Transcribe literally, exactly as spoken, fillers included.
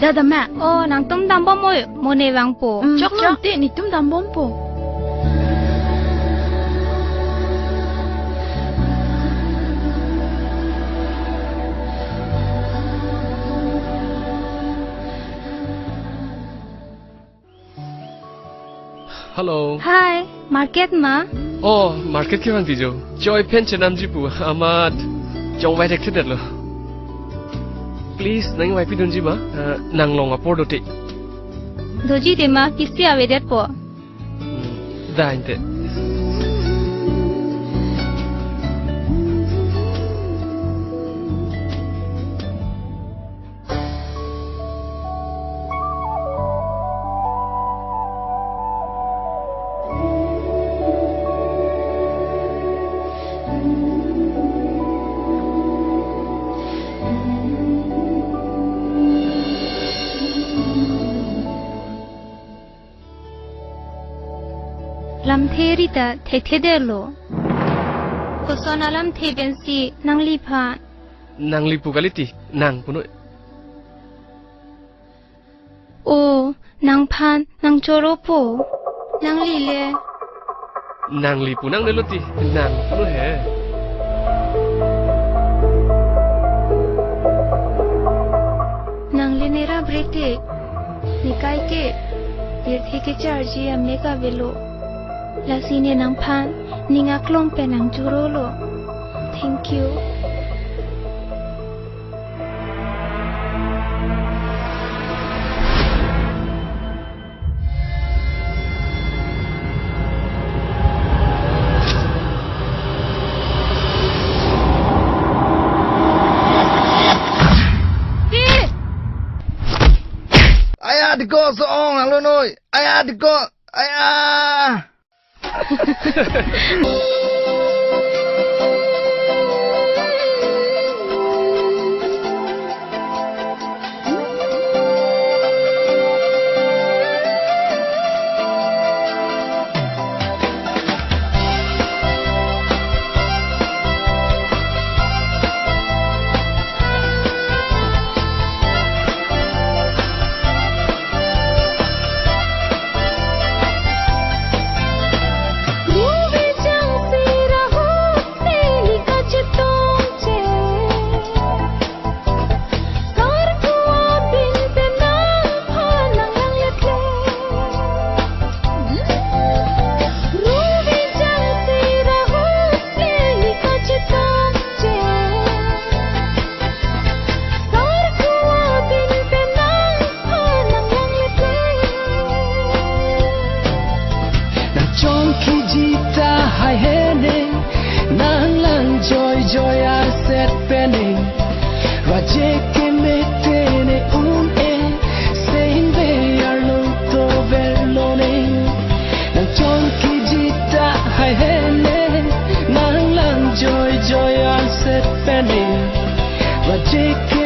Dada ma. Oh, nangtum dambom oi, mo ne vangpo. Mm, chok chok. Nang te, netum dambompo. Hello. Hi, market ma? Oh, market kevang ti jo. Choi pen chenamji pu, amat chongvai thekthedetlo. Please, nangvaipi dunji ma, eh, nang long apor do te. Doji te ma, pisi avedetpo. Hmm, da inte. Lamthe ri ta thekthedetlo. Koson alamthe pensi nangliphan? Nangli pu kali ti, nang punoi. Oh, nangphan nangchoropo. Nangli le? Nangli pu nangnelo ti, nang punoi he. Nang le nera brete. Nekai ke, pirthe kecharji amek avelo. Lasi ne nangphan ning aklong pen nangchorolo. Thank you. Aya, diko so-ong, alo noi. Aya, diko. Aya. Nang chongkiji tahai hene, nang lang joijoi arset pene. Raje ke mete ne un-e, sengve arlo toverlo ne. Nang chongkiji tahai hene, nang lang joijoi arset pene. Raje ke